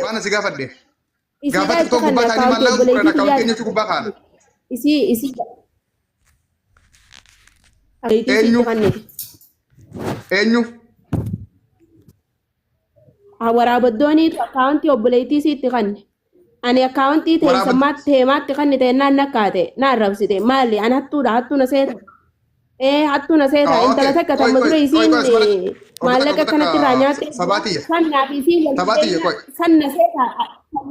Waan asi gaafadhe. Isiidhaa Gaafa itti TikTok kanne gubbaa taa'anii akkaawuntii maallaqa gurguran obboleettii akkaawuntii kiyyaa eenyutu gubbaa kaa'an? isii obboleettii Eenyu? isiitti kannite. Eenyu? Waraabaddooniitu akkaawuntii obboleettii isiitti kanne. Ani akkaawuntii Waraabad- teemaatti kannite naan nakkaate na arrabsite maali ani hattuudha hattuu na seeta. Ee hattuu na seeta Ah, intala okay. takka Qoy, tamma qoy, dura qoy, isiin qoy, asumatti. Obbo maallaqa takka, akkanatti irraa nyaatte Sabaatiyya. sannaaf isiin Sabaatiyya, qoy. sanna seeta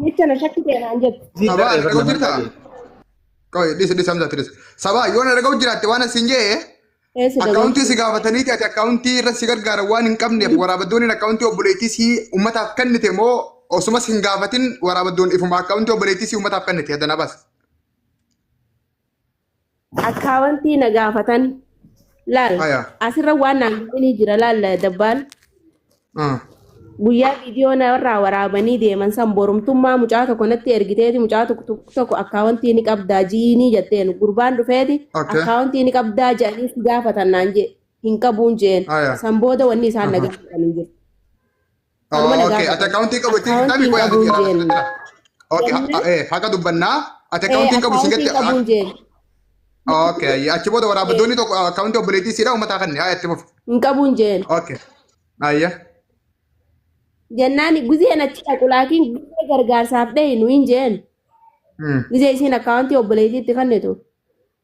jecha na shakkite naan jette. Sabaa ana dhaga'u jirtaa? Qoy, dhisi dhisi Hamzaatti dhisi. Sabaa yoo na dhaga'u jiraatte waan asiin jee Ee si dhaga'u. akkaawuntii si gaafataniiti ati akkaawuntii irra si gargaaran waan hin qabneef waraabaddooniin akkaawuntii obboleettii si ummataaf kennite moo osumas hin gaafatin waraabaddoon ifuma akkaawuntii obboleettii si ummataaf kennite adda na baas. Akkaawwantii na gaafatan laal Aya. asirra waan naan godhanii jira laal dabbaal Ah. guyyaa viidiyoo narraa waraabanii deeman san borumtummaa mucaa tokko natti ergiteeti mucaa tokko tokko akkaawwantii ni qabdaa jiinii jetteen gurbaan dhufeeti Okay. akkaawwantii ni qabdaa jedhanii si gaafatan naan jee hin qabuun jeen Aya. san booda wanni isaan na gaafatan hin jiru. Kanuma na Okay, ati gaafatan. akkaawuntii qabu ittiin Akkaawuntii kitaabni qoy qabuun ati jeen. jira. Okay, haqa dubbannaa ati akkaawuntii qabu sin Akkaawuntii gette. qabuun jeen. Okay, achi booda waraabaddoonni tokko akkaawuntii obboleettii siidha uummataa kanne haa itti fufi. Hin qabuun jeen. Okay, ayya. Jennaan gizeen achi dhaqu laakiin gizee gargaarsaaf dhahinu hin jeen. Gizee isiin akkaawuntii obboleettiitti kennitu.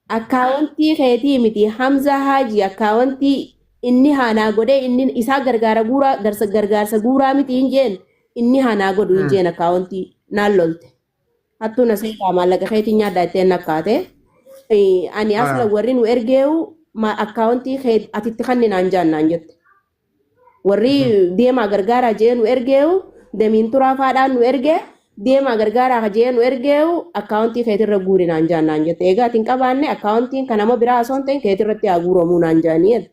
Akkaawuntii keetii miti Hamza Haaji akkaawuntii inni haanaa godhee inni isaa gargaara guuraa gargaarsa guuraa miti hin jeen inni haanaa godhu hin jeen akkaawuntii naan lolte. Hattuu na seetaa maallaqa keetiin nyaadhaa ittiin nakkaate. Ani asla warri nu ergeewu akkaawuntii kee atitti kanninaan jaan naan jette. Warri deemaa gargaaraa jee nu ergeewu damiin turaa faadhaan nu ergee deemaa gargaaraa ka jee nu ergeewu akkaawuntii keetirra guuri naan jaan naan jette. Egaa ati hin qabaanne akkaawuntiin kan nama biraa osoo hin ta'in keetirratti haa guuramuu naan jaanii jette.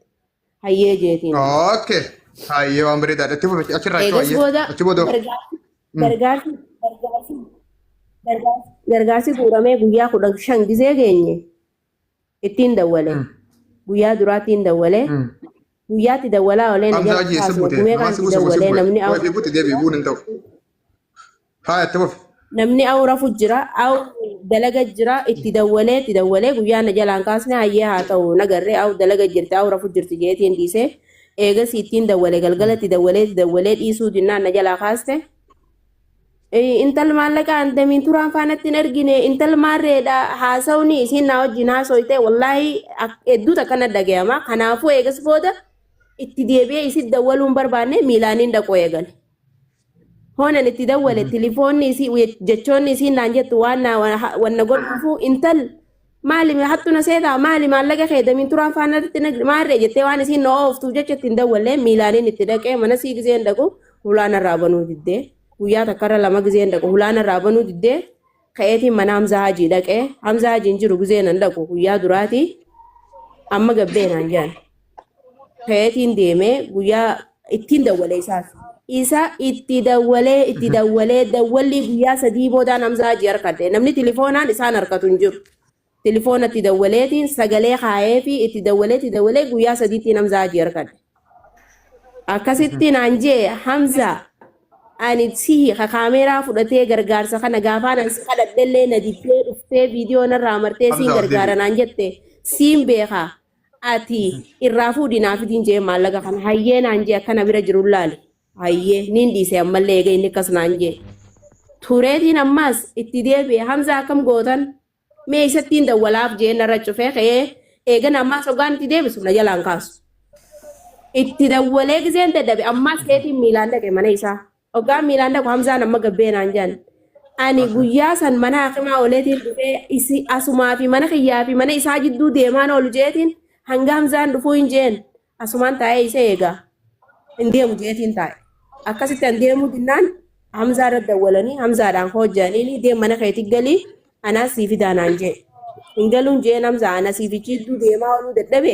Hayyee jeetiin. Okay, hayyee waan bareedaadha. Itti fufi achirraa achoo Eegas hayyee. booda Achi booda. gargaarsi gargaarsi gargaarsi gargaarsi gargaarsi guuramee guyyaa 15 gizee geenye ittiin dawwale. Guyyaa duraattiin dawwale. Guyyaatti dawwalaa oolee na Hamza jala Hajji eessa kaasne buute? gumee Namaa kan si itti buuse dawwalee buuse. namni Qoy fi buute deebi'i buun hin ta'u. Haa itti fufi. Namni awurafu jira aw dalaga jira itti dawwalee itti dawwalee guyyaa na jalaan kaasne hayyee haa ta'u nagarree aw dalaga jirti awurafu jirti jeetiin dhiisee eegas ittiin dawwale galgala itti dawwalee itti dawwalee dhiisuu dinnaan na jalaa kaaste. Intal maallaqa andamiin turaan faanatti hin ergine intal maarreedha haasawni isiin naa wajjin haasoyte wallaahi hedduu takka na dhagayama kanaafuu eegas booda itti deebi'ee isit dawwaluu hin barbaanne miilaaniin dhaquu eegale. Hoonan itti dawwale tilifoonni isii jechoonni isiin naan jettu waan na wanna godhuufu intal maali hattu na seetaa maali maallaqa kee damiin turaan faana irratti na maarree jettee waan isiin na ooftuuf jecha ittiin dawwalee miilaaniin itti dhaqee mana sii gizeen dhaqu hulaan irraa banuu diddee guyyaa takkarra lama gizeen dhaqu hulaan irraa banuu diddee ka'eetiin mana Hamzaa Hajii dhaqee Hamzaa Hajiin jiru gizee nan dhaqu guyyaa duraati amma gabbee naan jedhan. Ka'eetiin deemee guyyaa ittiin dawwalee isaas. Isa itti dawwalee itti dawwalee dawwallii guyyaa 3 boodaan Hamzaa Hajii harkadhe. Namni tilifoonaan isaan harkatu hin jiru. Tilifoona itti dawwaleetiin sagalee kaa'ee fi itti dawwalee itti dawwalee guyyaa sadiittiin Hamzaa Hajii harkadhe. Akkasitti naan jee Hamza ani sihi ka kaameeraa fudhatee gargaarsa kana gaafaan an si kadhadhellee na diddee dhuftee viidiyoo narraa martee siin Hamza ol gargaara deebi'i. naan jette siin beeka ati irraa fuudhi naa fidin jee maallaqa kana hayyee naan jee akkana bira jiru laali hayyee niin dhiise ammallee eega inni akkas naan jee tureetiin ammaas itti deebi'e Hamza akkam gootan mee isattiin dawwalaaf jee narra cufee ka'ee eegana ammaas hoggaan itti deebisu na jalaan kaasu. Itti dawwalee gizeen dadhabe ammaas keetiin miilaan dhaqe mana isaa. Hoggaan miilaan dhaqu Hamzaan amma gabbee naan jedhan. Ani guyyaa san mana hakimaa ooleetiin dhufee isi asumaa fi mana kiyyaa fi mana isaa jidduu deemaan oolu jeetiin hanga Hamzaan dhufuu hin jeen asumaan taa'ee isa eegaa. Hin deemu jeetiin taa'e. Akkasitti an deemuu dinnaan Hamzaa irra dawwalanii Hamzaadhaan koo jedhaniini deem mana keetti galii anaas sii fidaa naan jee. Hin galuun jeen Hamzaa ana sii fichiidduu deemaa ooluu dadhabe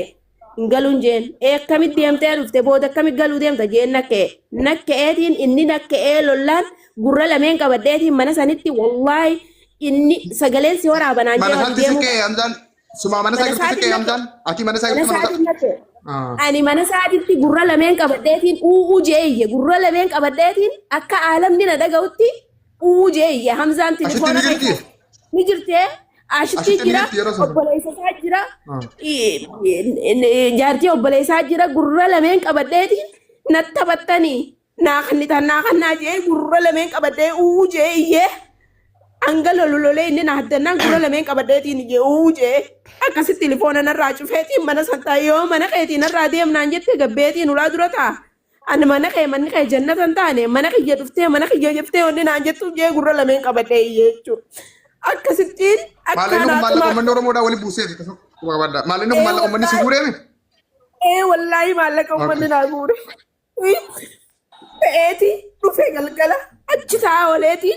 hin galuun jeen. Ee akkamitti deemtee dhufte booda akkamitti galuu deemta jeen nakka'e. Nakka'eetiin inni nakka'ee lollaan gurra lameen qabadheetiin mana sanitti wallaahi inni sagaleen si waraaba naan Mana jee ati sanatti si deemuu ka'e Hamzaan. Sumaa mana isaa Mana jirtu siqee isaatiin Hamzaan? Ati mana isaa mana jirtu mana isaatiin naqe. isaa? Ani mana isaatitti gurra lameen qabadheetiin u'uu jee iyye. Gurra lameen qabadheetiin akka aalamni na dhaga'utti u'uu jee iyye. Hamzaan Ashitti tilifoona ni jirti? keessa ni jirtee ashitti Ashitti ni jira jirti yeroo sana? obboleessa isaa jira jaartii obboleessaa jira gurra lameen qabadheetiin na taphattanii naa kannitan naa kannaa jee gurra lameen qabadhee u'uu jee iyyee. Hanga lolu lolee inni na haddannaan gurra lameen qabadheetiin iyyee u'uu jee akkasitti tilifoona narraa cufeetiin mana san taa'e yoo mana keetii narraa deemnaan jette gabbeetiin ulaa dura taa'a. Ani mana kee manni kee jannata hin taane mana kiyya dhuftee mana kiyya jettee wanni naan jettu jee gurra lameen qabadhee iyyee jechuudha. Akkasittiin Maallaqni akka kun maallaqa uummanni Oromoodhaa waliin buuseef akkasuma qabaadha. Maallaqni kun maallaqa uummanni si guureemi? Ee wallaahi maallaqa uummanni naa guure. Ta'eeti dhufe galgala achi taa'aa ooleeti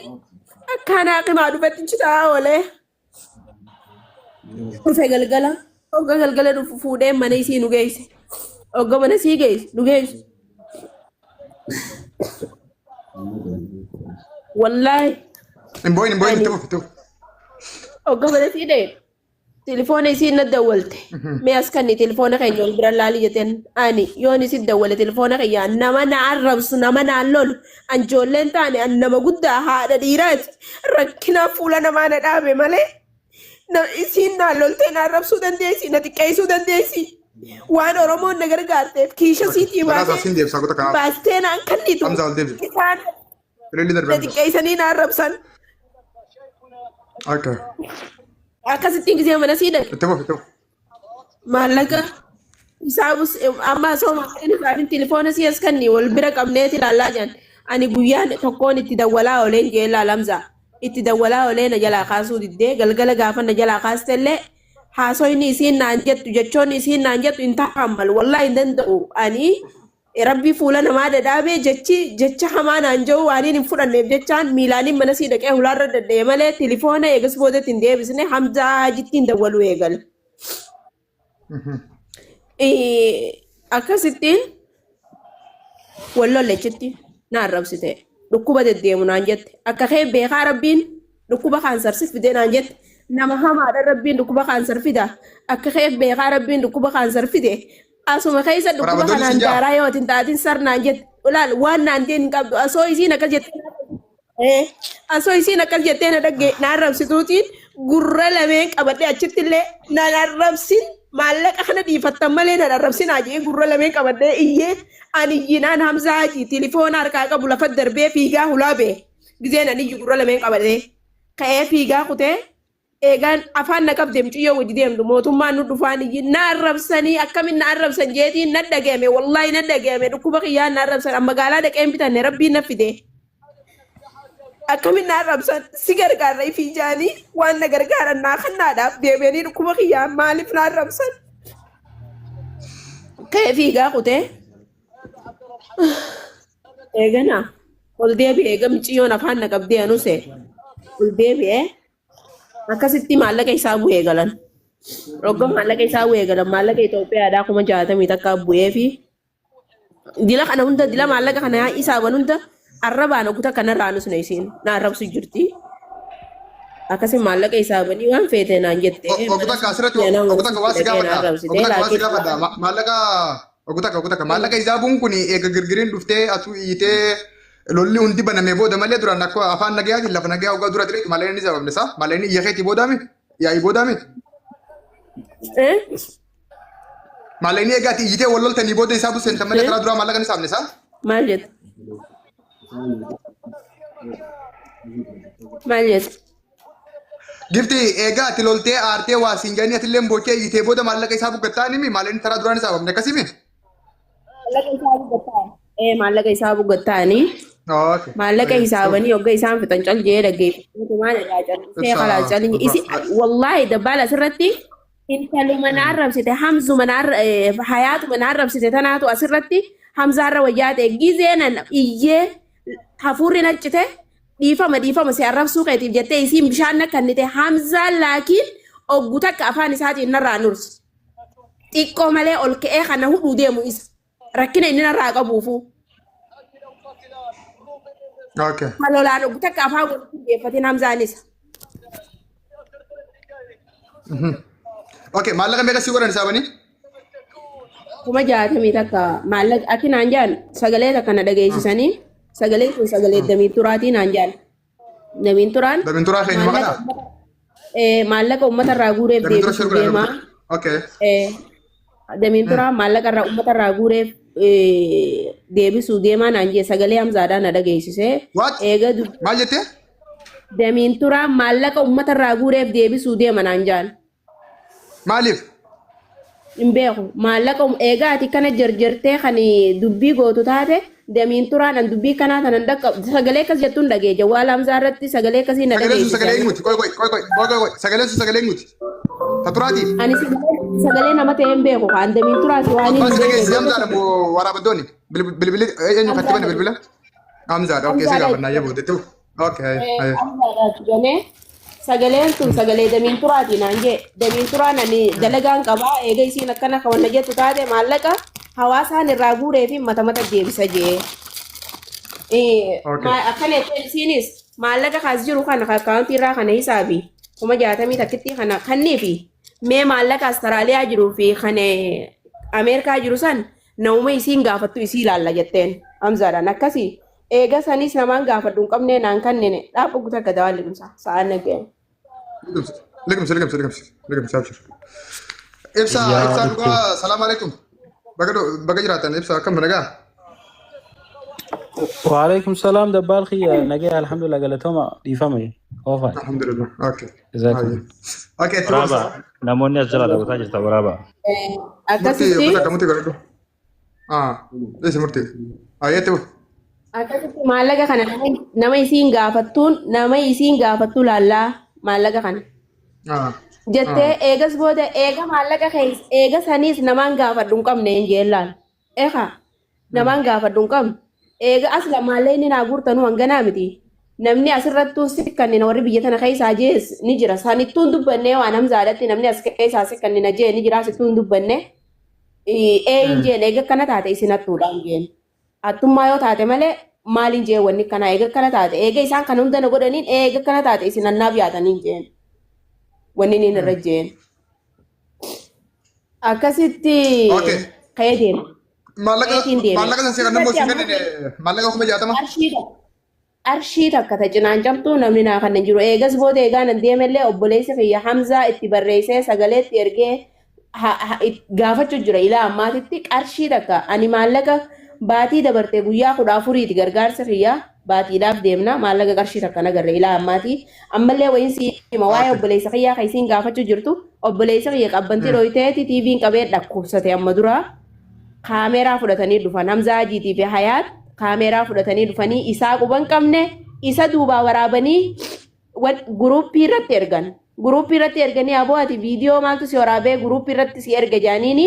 akkaan haaqimaa dhufetti achi taa'aa oolee dhufe galgala hogga galgala dhufu fuudhee mana isii nu geesse hogga mana isii geesse nu geesse wallaahi Hin boo'in hin boo'in itti fufi itti fufi. hogga mana isii dhee Tilifoona isiin na dawwalte. Mee as kanni tilifoona keenya wal bira laali jetteen ani yoon isin dawwale tilifoona kiyya nama na arrabsu nama na lolu an ijoolleen taane an nama guddaa haadha dhiiraati rakkinaa fuula namaa na dhaabe malee na isiin na loltee na arrabsuu dandeessi na xiqqeessuu dandeessi waan Oromoon na gargaarteef kiisha siitii Badhaasa baasee siin deebisa goota kanaaf. baastee naan kennitu Hamza ol deebisa. isaan Ililli darbe na Hamza. xiqqeessanii na arrabsan. Okay. Akkasittiin gisee mana sii dhaqe. Itti fufi itti fufi. Maallaqa hisaabus amma osoo maallaqni isaanii tilifoona si as kanni wal bira qabneeti ilaallaa jiran. Ani guyyaan tokkoon itti dawwalaa ooleen jee laalamza. Itti dawwalaa oolee na jalaa kaasuu diddee galgala gaafa na jalaa kaaste illee haasoyni isiin naan jettu jechoonni isiin naan jettu hin tahammalu wallaahi hin danda'u ani Rabbii fuula namaa dhadhaabee jechi jecha hamaa naan jedhu waaniin hin fudhanneef jechaan miilaaniin mana sii dhaqee hulaarra dadha'e malee tilifoona eegas boodatti hin deebisne Hamzaa Hajittiin dawwaluu eegale. Akkasittiin wal lolle achitti na arrabsite dhukkuba deddeemu naan jette akka kee beekaa rabbiin dhukkuba kaansar si fide naan jette nama hamaadha rabbiin dhukkuba kaansar fida akka kee beekaa rabbiin dhukkuba kaansar fide Asuma keessa dhukkuba Waraabaddoonni kanaan sin jaa. daaraa yoo ati hin taatin sar naan jette. Ilaal waan naan ta'e hin qabdu. Asoo isiin akkas jettee asoo isiin akkas jettee na dhagge na arrabsituutiin gurra lameen qabadhee achitti illee na arrabsin maallaqa kana dhiifattan malee na arrabsinaa jedhee gurra lameen qabadhee iyyee ani iyyinaan Hamzaa Hajii tilifoona harkaa qabu lafa darbee fiigaa hulaa ba'e. Gizeen ani iyyu gurra lameen qabadhee ka'ee fiigaa kutee Eegaan afaan na qabde mucayyoo wajji deemtu mootummaan nu dhufaan iyyi na arrabsanii akkamin na arrabsan jeetiin na dhagayame wallaahi na dhagayame dhukkuba kiyyaan na arrabsan an magaalaa dhaqee hin bitanne rabbiin na fide akkamin na arrabsan si gargaarra ifii jaanii waan na gargaaran naa kannaadhaaf deebi'anii dhukkuba kiyyaan maaliif na arrabsan ka'ee fiigaa kutee eegana ol deebi'e eega mucayyoon afaan na qabdee anuse ol deebi'ee Akkasitti maallaqa isaa bu'ee galan. Rogga maallaqa isaa bu'ee galan maallaqa Itoophiyaadhaa 61,000 bu'ee fi dila kana hunda dila maallaqa kana isaaban hunda arrabaan oguta kanarraa nus na isiin na arrabsu jirti. Akkasi maallaqa isaabanii waan feete naan jette. Oguu takka asirratti oguu takka waa si gaafadha. Oguu takka waa si gaafadha. Maallaqa oguu takka oguu takka maallaqa isaabuun kun eega girgiriin dhuftee atuu iyyitee Lolli hundi banamee booda malee duraan akka afaan nagayaatiin lafa nagayaa hoggaa dura ture malee inni sababni isaa malee inni iyya keetii boodaa miti yaa'ii boodaa miti. Eh? Malee inni eegaati iyyitee wal loltanii booda isaa buseentan malee karaa duraa maallaqa ni saamne isaa. Maal jette? Maal jette? Gifti eegaa ati loltee aartee waa siin jedhanii atillee boochee iyyitee booda maallaqa isaa buggattaa nimi malee inni taraa duraan isaa sababni akkasii miti. Maallaqa isaa buggattaani. Ee maallaqa isaa buggattaani. Okay. Maallaqa hisaabanii hogga isaan fixan cal jee dhaggeeffatumaan irraa callisee Ibsa kalaa calli isi wallaahi dabbaala asirratti intaluma na arrabsite hamzuma na hayaatuma na arrabsite tanaatu asirratti hamzaarra wayyaa ta'e gizee nan iyyee hafuurri na cite dhiifama dhiifama si arrabsuu keetiif jettee isiin bishaan na kannite hamzaan laakiin oggu takka afaan isaatiin narraa nurse. Xiqqoo malee ol ka'ee kana hudhuu deemu isa. Rakkina inni narraa qabuufu. Okay. Kan lolaan oggu takka afaan walitti hin deeffatin Hamzaan isa. Okay, maallaqa meeqa sii godhan hisaabanii? 61,000 maallaqa akki naan jaan sagalee takka na dhageessisanii sagaleen sun sagalee damiin turaatii naan jaan. Damiin turaan Damiin turaa keenya maallaqa maqaa? maallaqa uummata irraa guureef Damiin tura deebisuu shirku deema. Okay. Damiin turaa maallaqa irraa uummata irraa guureef deebisuu deemaa naan jee sagalee Hamzaadhaa na dhageessise. What? Eega Maal jettee? Damiin turaa maallaqa uummata irraa guureef deebisuu deema naan jaan. Maaliif? Hin beeku. Maallaqa eegaa ati kana jarjartee kan dubbii gootu taate damiin turaan an dubbii kanaa tanan dhaqqabu sagalee akkas jettuun dhagee Jawwaala Hamzaa irratti sagalee akkasii na Sagaleen sun dhageessise. sagalee eenyuti? Qoy qoy qoy qoy qoy qoy qoy. Sagaleen sun sagalee eenyuti? Ta turaatii? Ani sagalee nama ta'e hin beeku kan damiin turaas waan hin Abbaan si dhageessise beekne. Hamzaadha moo waraabaddoonni? Bilbilli eenyu kan itti bane bilbila? Hamzaadha. Okay, si Hamzaadha. gaafannaa yoo booda. Okay, haye. Hamzaadha ganee sagaleen tun sagalee damiin turaati naan jee damiin turaan ani dalagaan qabaa eega isiin akkana kan wanna jettu taate maallaqa hawaasaan irraa guuree fi mata mata deebisa jee. Okay. Akkana jetteen isiinis maallaqa kaas jiru kana akkaawuntii irraa kana hisaabi 61,000 kana kannii fi mee maallaqa Astiraaliyaa jiruu fi kan Ameerikaa jiru san namuma isiin gaafattu isii ilaalla jetteen Hamzaadhaan akkasii eega sanis namaan gaafadhu hin qabnee naan kannine dhaabba guutuu akka dawaan liqimsa sa'aan nageen. Liqimsi liqimsi liqimsi liqimsi abshir. Ibsa Yaa ibsaa dhufte. dhugaa salaam alaikum. Baga baga jiraatan ibsa akkam nagaa? وعليكم السلام دبال خي نجي الحمد لله قالتهم ديفمي اوفا Alhamdulillah. Okay. جزاكم Haye. Okay, itti boqosa. Waraabaa namoonni as jala daawwataa jirta waraabaa. Murtii Akkasitti gosa akkamutti godhadhu? Ah, dhiisi murtii. Haye itti bu'u. Akkasitti maallaqa kana nama isiin gaafattuun nama isiin gaafattu laallaa maallaqa kana. Ah. Jettee eegas booda eega maallaqa keessa eega saniis namaan gaafadhu hin qabne hin jeellaan. Eegaa namaan gaafadhu hin qabne. Eega as lamaallee inni naa guurtanuu hanganaa miti. Namni asirrattuu sikkannina warri biyya tana keessaa jees ni jira. Sanittuu hin dubbannee waan Hamzaadhatti namni as keessaa sikkannina jee ni jira asittuu hin dubbanne. Ee hin jeen eega akkana taate isin hattuudhaan jeen. Hattummaa yoo taate malee maaliin jeen wanni kanaa eega akkana taate eega isaan kana hunda na godhaniin eega akkana taate isin annaaf yaataniin jeen. Wanni inni irra jeen. Akkasitti Okay. ka'ee deema. Maallaqa Ka'eetiin deeme. maallaqa san si kan nammoo si Asirratti kennine maallaqa 60,000. Qarshii takka ta cinaan cabtuu namni naa kan hin jiru. Eegas booda eegaa nan deemellee obboleessi kiyya Hamzaa itti barreessee sagaleetti ergee gaafachuu jira ilaa ammaatitti qarshii takka ani maallaqa baatii dabarte guyyaa 14ti gargaarsa kiyya baatiidhaaf deemna maallaqa qarshii takka nagarre ilaa ammaati ammallee wayin si hima waa'ee obboleessa kiyyaa kan isiin gaafachuu jirtu obboleessa kiyya qabbantii dhooyteeti tiiviin qabee dhakkubsate amma duraa kaameeraa fudhatanii dhufan Hamzaa Hajiitii fi Hayaat kaameeraa fudhatanii dhufanii isaa quban qabne isa duubaa waraabanii guruuppii irratti ergan. Guruuppii irratti erganii aboo ati viidiyoo maaltu si waraabee guruuppii irratti si erga jaaniini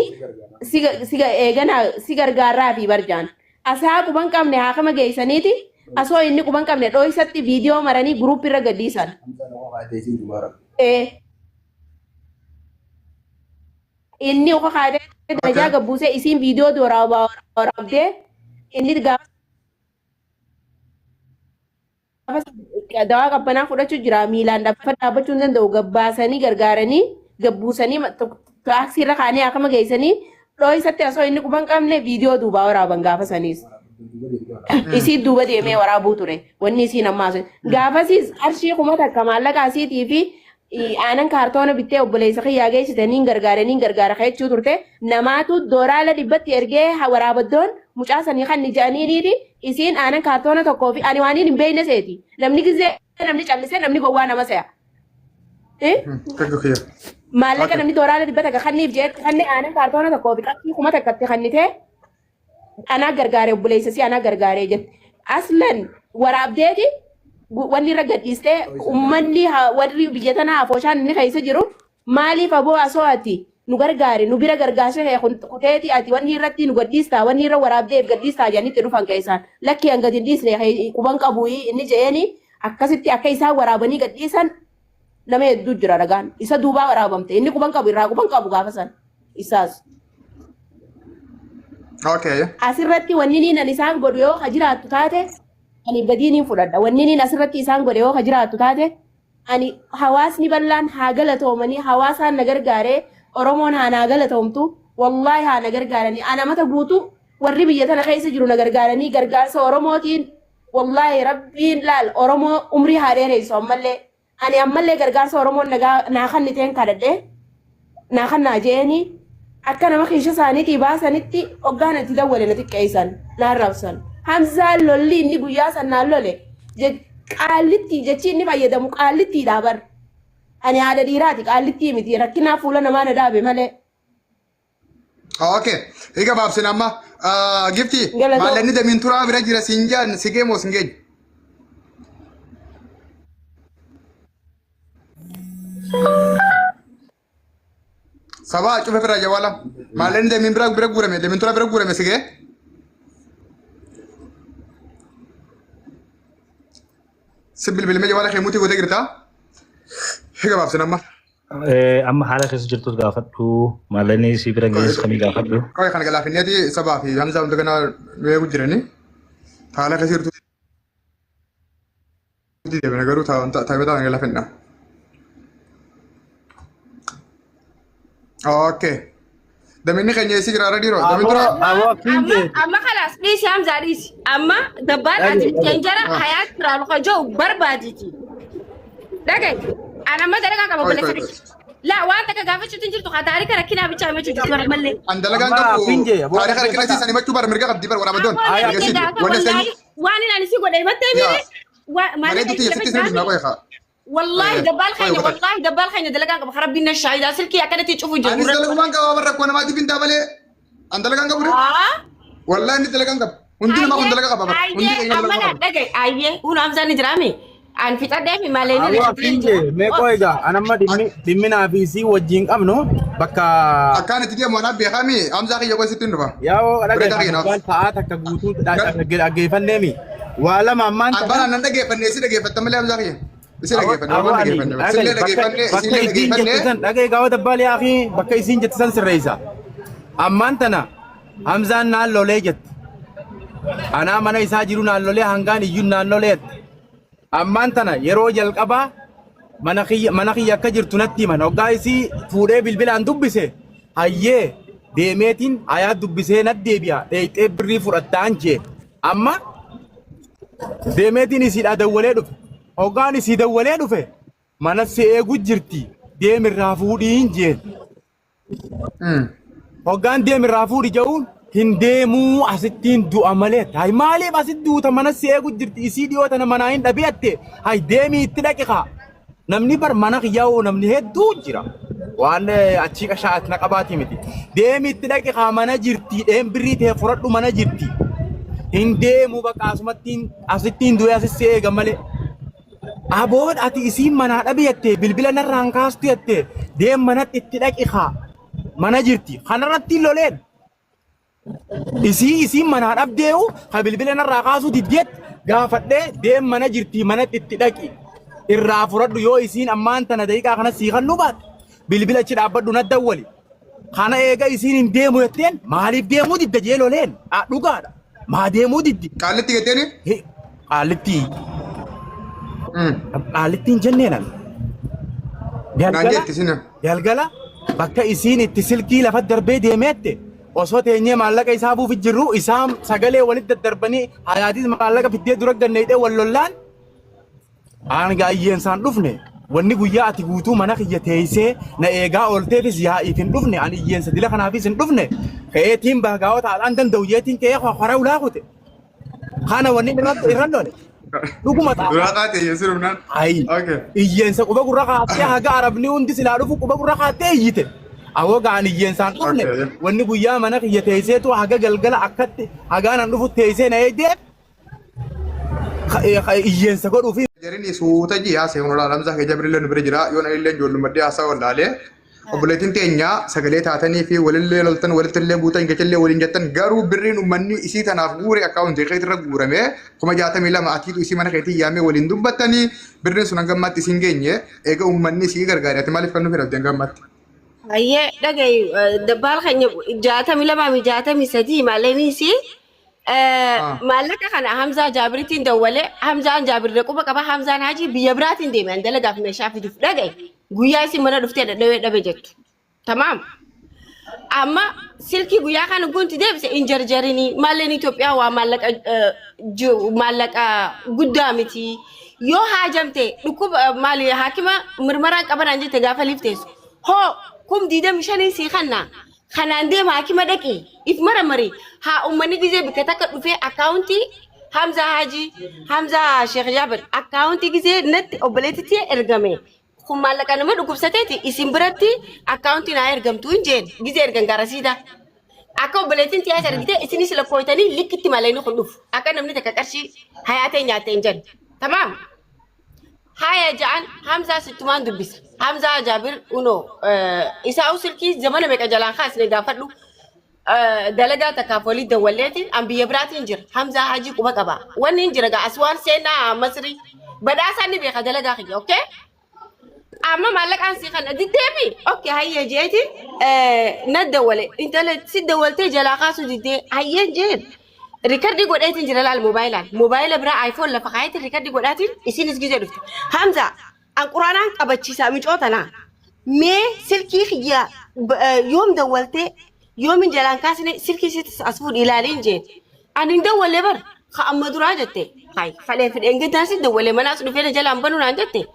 eegana si gargaarraa fi barjaan. Asaa quban qabne haakama geessaniiti asoo inni quban qabne dhooysatti viidiyoo maranii guruuppii irra gadhiisan. Inni uka kaatee darajaa gabbuusee isiin viidiyoo waraabdee inni gaafa dawaa qabbanaa fudhachuu jira miilaan dhaabbachuu hin danda'u gabbaasanii gargaaranii gabbuusanii taaksii irra kaanii akkama geessanii dhooysatti osoo inni quban qabne viidiyoo duubaa waraaban gaafa saniis. Isii duuba deemee waraabuu ture wanni isiin ammaa gaafasiis qarshii 1000 maallaqa asiitii fi aanan kaartoona bittee obboleessa kiyyaa geessite niin gargaare niin gargaara jechuu turte namaatu dooraala dhibbatti ergee waraabaddoon mucaa sanii kan ija'aniiniiti isiin aanan kaartoona tokkoo fi ani waan hin beekne seeti namni gizee namni callisee namni gowwaa nama se'a. Maallaqa namni dooraala 100 kanniif jeetti kanni aanan kaartoona tokkoo fi qarshii 1000tti kannitee anaa gargaare obboleessa si anaa gargaaree jette. Aslan waraabdeeti wanni irra gadhiistee uummanni warri biyya tanaa afooshaan inni keessa jiru maaliif aboo asoo ati nu gargaare nu bira gargaarsa kee kuteeti ati wanni irratti nu gadhiistaa wanni irra waraabdeef gadhiistaa jedhanitti dhufan keessaan lakkii hanga hin dhiisne quban qabu inni je'eeni akkasitti akka isaan waraabanii gadhiisan nama hedduu jira ragaan isa duubaa waraabamte inni quban qabu irraa quban qabu gaafa san isaas. Okay. Asirratti wanni niin ani isaan godhu yoo ka jiraattu taate ani badii niin fudhadha. Wanni niin asirratti isaan godhe yoo ka jiraattu taate ani hawaasni bal'aan haa galatoomanii hawaasaan na gargaaree Oromoon haa naa galatoomtu. Wallaahi haa na gargaaranii. Ana mata guutuu warri biyya tana keessa jiru na gargaaranii gargaarsa Oromootiin wallaahi Rabbiin laal Oromoo umrii haa dheeressu ammallee. Ani ammallee gargaarsa Oromoon naa kanniteen kadhadhe naa kannaa je'eenii akka nama kiisha isaaniitii baasanitti hoggaan itti dawwale na xiqqeessan na arrabsan. Hamzaan lolli inni guyyaa san naan lole qaallittii jechi inni fayyadamu qaallittiidhaa bar. Ani haadha dhiiraati qaallittii miti rakkinaa fuula namaa na dhaabe malee. Okay. Egaa baabsin amma gifti Galatoo. maallaqni damiin turaa bira jira siin jaan si gee moo sin geenye? Sabaa cufe bira jawala. Maallaqni damiin bira bira guurame damiin turaa bira guurame si gee? Si bilbilmee jawala kee mutii gootee jirtaa? Egaa baabsin amma. Amma haala keessa jirtus gaafadhu. Maallaqni si bira geessu kamii gaafadhu. Qoy kana galaafinneeti sabaa fi Hamzaa hunda kanaa nu eegu jirani. Haala keessa jirtu deemna garuu taa'ee taa'ee galaafinna. Okay. Daminni keenya eessi jira irra dhiiroo? Damin tura. Aboo akkiin Amma jeeti. amma kalaas dhiisi Hamzaa dhiisi. Amma dabbaan ati Dhage, dhage. janjara hayaat kiraalu ka jiru barbaaditi. Dhagaye. Ani amma dalagaa qaba Qoy obboleessa qoy qoy. kiyya. Laa waan takka gaafachuutti hin jirtu haa taarika rakkinaa bichaa himachuu jirtu bara mallee. An dalagaan Amma qabu akkiin jee aboo taarika rakkina dhaggeeffata. siisan himachuu bara mirga qabdi bara waraabadoon. Aboo Aya Mirga natti siiti. gaafa Wanni as wallaahi waan inni ani si godhe himattee yaa miire maallaqa bareedu itti tiyya lafa sitti sirbi jiraate. qoy haa. Wallaahi dabbaal Qoy keenya qoy. wallaahi dabbaal keenya dalagaan qaba rabbiin na shaayidaa silkii akkanatti cufu jiru Anis gurra. dalagumaan qaba warra rakkoo namaatiif hin taamalee. An dalagaan qabu ree? Haa? Wallaahi inni dalagaan qaba. Hundi namaa kun dalagaa qaba bara. Hundi Ayyee keenya amma dalagaa na qaba. dhagaye ayyee hun Hamzaan ni jiraame an fixadhee fi malee ni Aboo akkiin jee mee qoy egaa an amma dhimmi dhimmi naa fi isii wajjin qabnu bakka Akkaan itti deemu anaaf beekami Hamzaa kiyya qoy sitti hin dhufa. yaa'oo Bareedaa dhagaye kiyya naaf. abbaan sa'aa takka guutuu dhaggeeffanneemi. Waa lama ammaan Abbaan tana annan dhaggeeffanne isi dhaggeeffatta malee Hamzaa kiyya. Isi Aboo dhaggeeffanne aboo waan ani dhaggeeffanne. dhagaye Isillee bakka dhaggeeffanne bakka isillee isiin jettu dhaggeeffanne. san dhagaye gaafa dabbaalee akii bakka isiin jettu san sirreessa. Ammaan tana Hamzaan naan lolee jetti. Anaa mana isaa jiru naan lolee hangaan iyyuu naan lolee jetti. Ammaan tana yeroo jalqabaa mana kiyya mana kiyya akka jirtu natti himan. Hoggaa isii fuudhee bilbilaan dubbise hayyee deemeetiin hayaa dubbisee natti deebi'a dheeyxee birrii fudhattaan jee. Amma deemeetiin isiidhaa dawwalee dhufe. Hoggaan isii dawwalee dhufe mana si eegu jirti deemirraa fuudhiin jeen. Hoggaan deemirraa fuudhi jedhuun hin deemuu asittiin du'a malee. Hay maaliif asitti duuta mana si eegu jirti isii dhiyoo tana manaa hin dhabee atte hay deemii itti dhaqi kaa. Namni bar mana kiyyaa'uu namni hedduu jira. Waan achii qashaa'at na qabaatii miti. Deemii itti dhaqi kaa mana jirti dheen birrii ta'e fudhadhu mana jirti. Hin deemu bakka asumattiin asittiin du'ee asis si eega malee. Aboon ati isiin manaa dhabi jette bilbila narraan kaastu jette deem manatti itti dhaqi kaa mana jirti kanarratti loleen isii isiin manaa dhabdee'u ka bilbila narraa kaasuu diddeet gaafadhee deem mana jirti manatti itti dhaqi irraa fudhadhu yoo isiin ammaan tana daqiiqaa kana sii kannuu baatte bilbila achi dhaabbadhu na dawwali kana eega isiin hin deemu jetteen maaliif deemuu didda jee loleen dhugaadha maa deemuu diddi Qaallitti jetteeni? Qaallitti qaallitti hin jenneen ani. Naan Galgala jetti isin. galgala bakka isiin itti silkii lafa darbee deemeette osoo teenyee maallaqa isaa buufi jirru isaan sagalee walitti daddarbanii hayaatis maallaqa fiddee dura ganneedhee wal lollaan aan gaayyeen isaan dhufne wanni guyyaa ati guutuu mana kiyya teessee na eegaa oolteefis yaa'iif hin dhufne ani iyyeensa dila kanaafis hin dhufne ka'eetiin baagaa'ota haadhaan danda'u jeetiin ka'ee hora ulaa kute. Kana wanni irratti irra lole. Dhuguma ta'a. Duraa taate yesuus dhufnaan. Ayi. Okay. Iyyeensa quba gurra kaattee haga arabni hundi silaa dhufu quba gurra kaattee iyyite. Awoo ga'an iyyeensaan dhufne Okay. wanni guyyaa mana kiyya teesseetu haga galgala akkatti hagaan an dhufu teessee na eegdee iyyeensa godhuufi Jarini suuta ji haasa'e kun olaanaa Hamzaa kee Jabrillee nu bira jira yoo illee ijoollummaddee haasaa wallaalee obboleettiin teenya sagalee taatanii fi walillee loltan walittillee buutan gachallee waliin jettan garuu birriin uummanni isii tanaaf guure akkaawuntii keetirra guurame 62,000 atiitu isii mana keetii yaamee waliin dubbattanii birriin sun hanga ammaatti isiin geenye eega uummanni isii gargaare ati maaliif kan nu fedhabde hanga ammaatti. Ayyee dhagaye dabbaal keenya 62 fi 63 maallaqni maallaqa kana Hamzaa Jaabiritiin dawwalee Hamzaan Jaabirre quba qaba Hamzaan Haji biyya biraatiin deeme an dalagaaf meeshaa fiduuf dhagaye guyyaa isin mana dhuftee dhadhawee dhabe jettu. Tamaam. Amma silkii guyyaa kana gunti deebise hin jarjarinii maalleen Itoophiyaa waa maallaqa maallaqa guddaa miti. Yoo haajamte dhukkuba maali haakima mirmaraan qabanaan jette gaafa liifteessu. Hoo 25,000 sii kanna kanaan deema haakima dhaqi if maramari haa uummanni gizee bikka takka dhufee akkaawuntii Hamzaa Haajii Hamzaa Sheekh Jaabir akkaawuntii gizee natti obboleettitti ergame. Kun maallaqa nama dhukkubsateeti isin biratti akkaawuntiin haa ergamtu hin jeen gizee ergan gaarasiidha. Akka obboleettiin tiyaas ergite isinis lakkooytanii likkitti malee inni kun dhufu. Akka namni takka qarshii hayaatee nyaatte hin jenne. Tamaam. Haya ja'an Hamzaa sittumaan dubbisa. Hamzaa Jaabir unoo isaa silkii zamana meeqa jalaan kaasne gaafadhu. Dalagaa takkaaf walii dawwalleetiin an biyya biraatiin jira. Hamzaa Hajii quba qaba. Wanni hin jira gaa aswaan seenaa Masrii. Badhaasaan ni beeka dalagaa kiyya, okay? Amma maallaqaan sii kana diddeemi. Okay, hayyee jeetiin na dawwale. Intala si dawwaltee jalaa kaasuu diddee hayyeen jeen. Rikardii godheetiin jira laal moobaayilaan. Moobaayila biraa iPhone lafa kaayetiin rikardii godhaatiin isinis gizee dhufte. Hamza an quraanaan qabachiisaa micoo tanaa. Mee silkii kiyya yoom dawwaltee yoomin jalaan kaasne silkii sitti as fuudhi ilaaliin jeen. Ani hin dawwalle bar ka amma duraa jette. Hay fadhee fidheen gadaan si dawwalle manaas dhufee na jalaan banuu naan jette.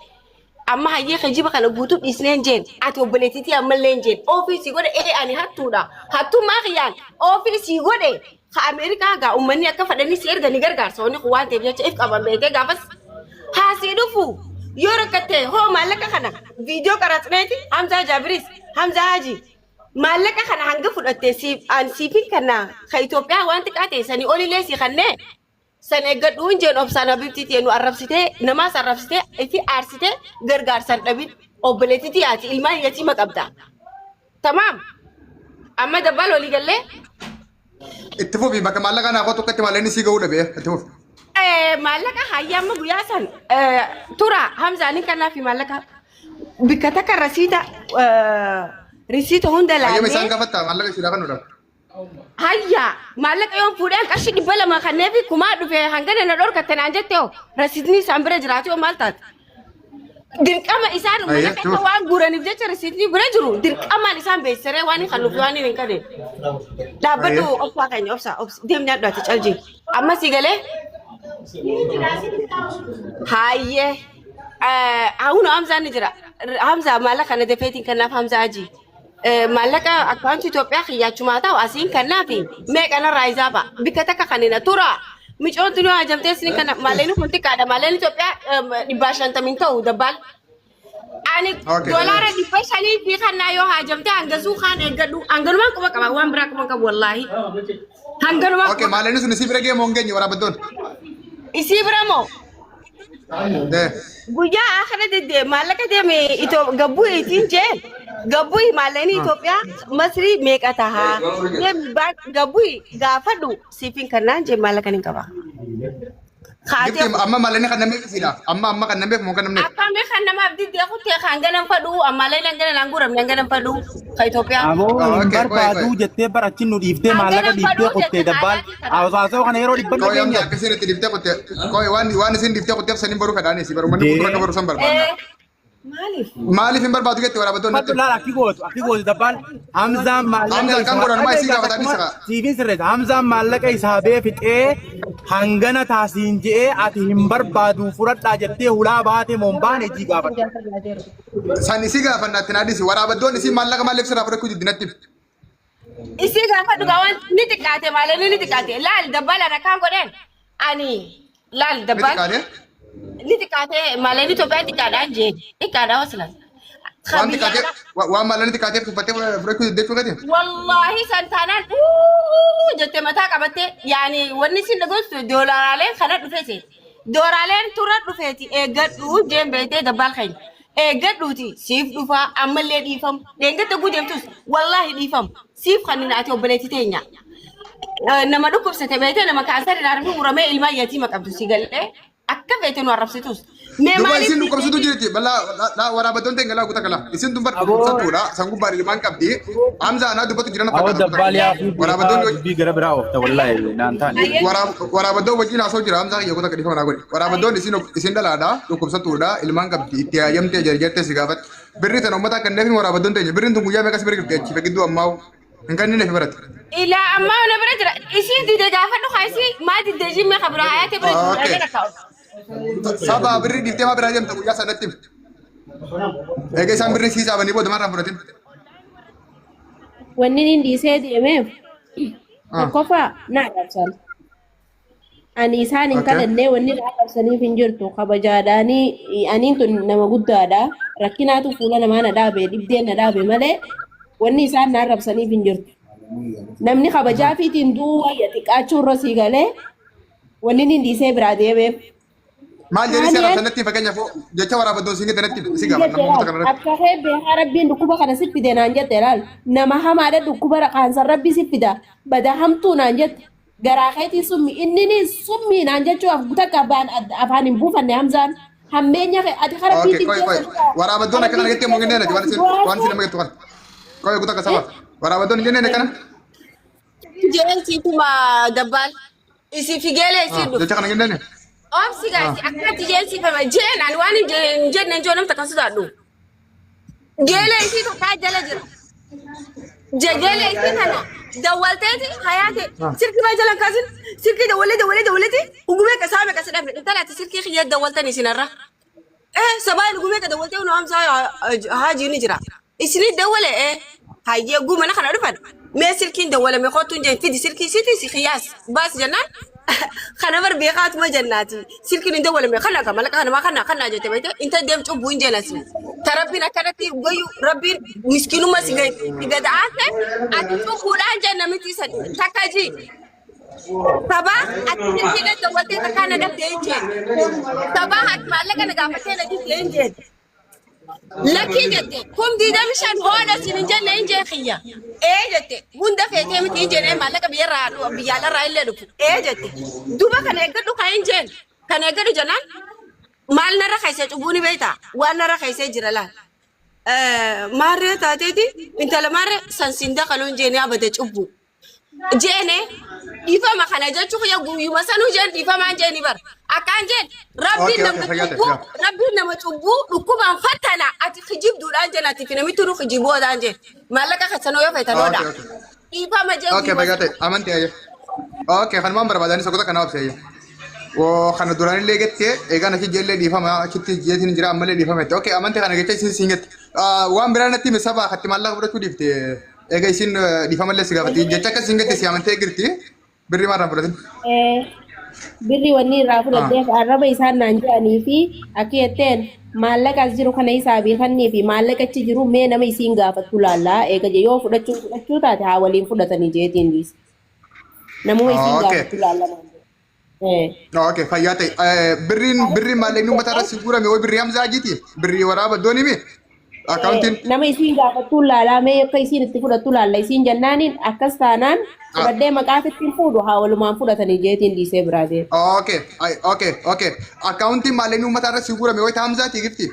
Amma hayyee kijiba kana guutuu dhiisneen jeen ati obboleettiitii ammallee hin jeen ofii si godhe ee ani hattuudha. Hattummaa kiyyaan ofii si godhe ka Ameerikaa gaa uummanni akka fadhanii si erga ni gargaarsa wanni kun waan ta'eef jecha if qaban beekee gaafas haa sii dhufu yoo rakkatte hoo maallaqa kana viidiyoo qaraxneeti Hamzaa Jaabiris Hamzaa Haji maallaqa kana hanga fudhatte siif an siifin kanna ka Itoophiyaa waan xiqqaa ta'e sanii olillee si kannee san eeggadhu hin jeen obsaan habibtii ta'e nu arrabsitee namaas arrabsitee ifi aarsitee gargaarsan dhabin obboleettitii ati ilmaan yatiima qabda. Tamaam. Amma dabbaal walii gallee. Itti fufi bakka maallaqa naa kootu akkatti maallaqni sii ga'uu dhabe itti fufi. Maallaqa hayya amma guyyaa san tura Hamzaan kanaaf maallaqa bikka takka rasiita risiita hunda Hayyama isaan laallee gaafatta maallaqa isiidhaa kan nudhaaf. hayya maallaqa yoon fuudheen qarshii 200 kanneefi kumaa dhufe hangana na dhorkatte naan jette hoo rasiitni isaan bira jiraatu yoo maal taate. Dirqama isaan Hayya, maallaqa akka waan guuraniif jecha risiitni bira jiru dirqamaan isaan beeksisaree waan hin kannuuf waan hin kanne. Dhaabbadhu obsaa keenya obsaa obsi deem nyaadhu ati caljii. Amma si galee hayyee hauna Hamzaan ni jira. Hamzaa maallaqa kana dafeetiin kennaaf Hamzaa Ajii. Maallaqa akkaawuntii Itoophiyaa kiyyaachumaa ta'u asiin kennaafi meeqa narraa isaa ba'a. Bikka takka kanina tura. Micoon tuni hajamtee isin kana maallaqni kun xiqqaadha. Maallaqni Itoophiyaa 500 ta'u dabbaal. Ani Okay. $500 fi kannaa yoo haajamte hangasuu kaan eeggadhu. Hanganumaan quba qaba waan biraa quba hin qabu wallaahi. Hanganumaan Okay, quba maallaqni sun isii bira ga'e moo hin geenye waraabbattoon? Isii bira moo Eh. guyyaa akana didde maallaqa deeme itoo gabbuu itiin jee gabbuu maallaqni Itoophiyaa Masrii meeqa tahaa deemi gabbuu gaafadhu siifin kannaan jee maallaqa hin qaba. Kaatee Gifti amma maallaqni kan nameef isiidhaaf. Amma amma kan nameef moo kan namneef? akkami kan namaaf diddee kuttee kan ganan fadhu ammallee nan ganan hanguuramne nan ganan fadhu ka Itoophiyaa. Aboo Ah, hin okay, qoy, barbaaduu qoy. jettee bara achi nu dhiiftee Kan maallaqa ganan dhiiftee fadhuu qottee jette dabbaal. haadhaati kana. Hawaasoo kana yeroo dhibban Qoy amma dhageenye. akka isin itti dhiiftee qottee. Qoy waan waan isin dhiiftee qotteef saniin baruu fedhaan isii baruu manni guutuu akka baruu san barbaadna. Maaliif? Maaliif hin barbaadu jette waraabbattoonni Fadhu natti? laal akki gootu akki gootu dabbaal Hamzaan maallaqa Hamzaan kan isaa godhan maa isii dhageessaa gaafatanii takkuma sira. siifin sirreessa Hamzaan maallaqa isaa bee fixee hangana taasiin je'ee ati hin barbaadu fudhadhaa jettee hulaa baate moo hin baane jii gaafadhu. San isii gaafanna itti naadisi waraabbattoonni isii maallaqa maaliif sirraa fudhachuu diddi natti? Isii gaafa dhugaa waan ni xiqqaate maal inni ni xiqqaate laal dabbaal ana kaan godheen ani laal Ni dabbaal xiqqaate? ni xiqqaate maal inni Itoophiyaa xiqqaadhaan jee xiqqaadhaa waslan. Waan xiqqaateef waan maallaqni xiqqaateef tuffattee fudhachuu didde jechuu keeti? Wallaahi san taanaan uuu jettee mataa qabattee yaani wanni isin dhageessu doolaaraaleen kana dhufeeti. Doolaaleen tura dhufeeti eeggadhu jeen beektee dabbaal keenya. Eeggadhuuti siif dhufaa ammallee dhiifamu. Dheengadda gudeemtus wallaahi dhiifamu. Siif kan hin ati obboleetti teenya. Nama dhukkubsate beektee nama kaansariin harmi muramee ilmaan yatiima qabdu si gallee akka feete nu arrabsitus. Mee Duba maaliif isin dhukkubsatu diddee jirti. Balaa laa waraabbattoon ta'e galaa guutaa galaa. Isin tun bar Aboo dhukkubsattuudha. San gubbaan ilmaan qabdi. Hamza anaa dubbatu jiran Awwa fakkaata guutaa dabbaal galaa. yaa fi beekaa Waraabbattoon dubbii gara biraa oofta wallaahi naan taane. Waraabbattoon wajjin haasa'u jira. Hamza kiyya guutaa gadhiifama naa godhe. Waraabbattoon isin isin dhalaadha. Dhukkubsattuudha. Ilmaan qabdi. Itti hayyamtee jarjartee si gaafatti. Birri tana uummata akka hin waraabbattoon teenya. Birriin tun guyyaa meeqas bira jirti achi gidduu ammaa hin kanneen fi barate. Ilaa ammaa na bira jira. Isii dide gaafadhu haa isii maa didde jimme kabira hayaate bira jiru. Okay. Dhagana kaa'u. Saba birrii dhiiftee maa biraa deemta guyyaa sanatti. Egaa isaan birrii sii saabanii booda maarraan fudhatin. Wanni inni dhiisee deemeef tokkoffaa na arrabsan. Ani isaan hin kadhannee wanni na arrabsaniif hin jirtu. Kabajaadhaanii aniin tun nama guddaadha. Rakkinaatu fuula namaa na dhaabe dhibdeen na dhaabe malee wanni isaan na arrabsaniif hin jirtu. Namni kabajaa fiitiin du'uu wayya xiqqaachuu irra sii galee wanni inni dhiisee biraa deemeef. Maal jedhii si Taaniyaan arrabsanatti fakkeenyaaf jecha waraabbattoon siin jettanatti si gaafadha namoota kanarratti. Akka kee beekaa rabbiin dhukkuba kana si fide naan jette laal. Nama hamaadha dhukkuba kaansar rabbi si fida. Bada hamtuu naan jette. Garaa keetii summi inni summii naan jechuuf takka afaan hin buufanne Hamzaan. Hammeenya kee ati kara Okay, biitti qoy qoy. Waraabbattoon akkana jettee moo kenneen ati waan isin waan isin nama jettu kana. Qoy guutaa akka saba. Waraabbattoon hin jenneen akkana. Jeen siituma dabbaal. Isii figeelee isii dhufu. Jecha kana kenneen. Oomsi gaasi akkatti jeen siifama. Jeen ani waan hin jenne hin jiru namta kan sodaadhu. Geelee isii tokkaa jala jira. Geelee isii kana dawwalteeti hayaate sirkii maa jalan kaasin sirkii dawwalee dawwalee dawwaleeti ugumee qasaa meeqa si dhabne intala ati sirkii kiyya dawwaltan isinarra. Sabaan ugumee ka dawwaltee nu hamsaa haajii ni jira. Isinii dawwale hayyee gumana kana dhufan mee silkiin dawwalame kootu hin jeen fidi silkii siiti si kiyyaas baas jennaan kana bar beekaatuma jennaati silkiin hin dawwalame kana ka malaqa kana kana kana jette beekte inta deem cubbuu hin jeenasi ta rabbiin akkanatti goyu rabbiin miskiinuma si gada'aate ati cubbuudhaan jenna miti san takka ji Sabaa ati silkiidhaan dawwaltee takkaa na dhabdee hin jeen. Sabaa ati maallaqa na gaafattee na dhabdee hin jeen. Lakkii jette kum 25 hoodha siin hin jenne hin jee kiyya. Ee jette hunda feetee miti hin jenne maallaqa biyyarraa biyyaalarraa illee dhufu. Ee jette duba kana eeggadhu kan hin jeen. Kana eeggadhu jennaan maal narra keessee cubbuu ni beektaa? Waan narra keessee jira laal. Maarree taateeti intala maarree san siin dakaluu hin jeen yaa bade cubbuu. Jeene dhiifama kana jechuu kiyya guyyuma sanuu jeen dhiifamaan jeeni bara. Akkaan jeen rabbiin Okay, nama okay, fayyaa ta'e, cubbuu yaa. rabbiin nama cubbuu dhukkubaan fattana ati kijibduudhaan jeen ati fi namitti nu kijiboodhaan jeen maallaqa keessanoo yoo feetan Okay, oodha. okay. Dhiifama jeen Okay, guyyuma fayyaa ta'e. sanuu. Amantii ayya. Okay, kanumaan barbaadanii soqota kana obse ayya. Oo kana duraanillee gettee eegaan achi jeellee dhiifama achitti jeetiin jira ammallee dhiifama jette. Okay, amantii kana jecha isin siin jette. Waan biraa natti hime saba hatti maallaqa fudhachuu dhiifte. Eega isin dhiifamallee si gaafatti. Jecha akkas siin jette si amantee jirti. Birrii maal irraa fudhatin? Birri wanni irraa fudhadheef arraba isaan naan jedhanii fi akka jetteen maallaqa as jiru kana isaa beekannii fi maallaqa achi jiru mee nama isiin gaafattu laallaa eega je yoo fudhachuu fudhachuu taate haa waliin fudhatanii jeetiin dhiise. Namuma isiin gaafattu laallaa naan jedhe. Okay, fayyaa ta'e. Birriin birriin maallaqni uummata irratti si guurame wayi birrii Hamzaa Hajiiti? Birrii waraaba doonii mi? Akkaawuntiin. Nama isiin gaafattu laalaa mee akka isiin itti fudhattu laalla isiin jennaaniin akkas taanaan fudhadhee maqaa sitti hin fuudhu haa walumaan fudhatanii jeetiin dhiisee biraa deeme. Okay, okay, okay. Akkaawuntiin maallaqni uummata irratti si guurame wayi Hamzaati gifti?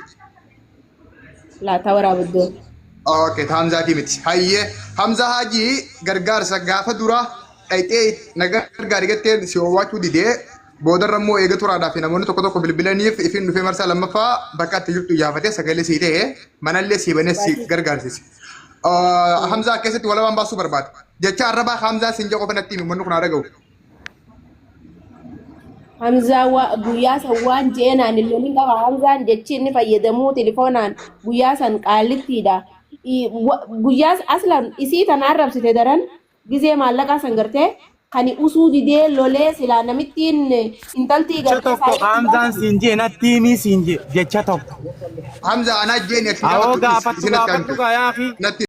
Laataa waraabaddoo. Okay, ta Hamzaatii miti. Hayyee Hamzaa Hajii gargaarsa gaafa dura dhayxee na gargaari jettee si owwaachuu didee boodarra immoo eega turaadhaa fi namoonni tokko tokko bilbilaniif ifiin dhufee marsaa lammaffaa bakka ati jirtu iyaafatee sagalee sii ta'e manallee sii banee si gargaarsise. Hamzaa keessatti walabaan baasuu barbaada. Jecha arrabaa Hamzaa siin jedhu qofa natti himi manni kun haa dhaga'u. Hamzaa guyyaa san waan je'eenaan hin lolin qaba. Hamzaan jechi inni fayyadamuu telefoonaan guyyaa san qaallittiidha. Guyyaa aslan isii tana arrabsite daran gizee maallaqaa san gartee kan usuu didee lolee silaa namittiin intaltii Jecha gartee tokko saayitii Hamzaan siin jee natti himii siin jee jecha tokko. Hamzaa anaa jeeni ati Awoo gaafattu gaafadhu isin natti gaafadhu himte. gaa yaa akhi. Natti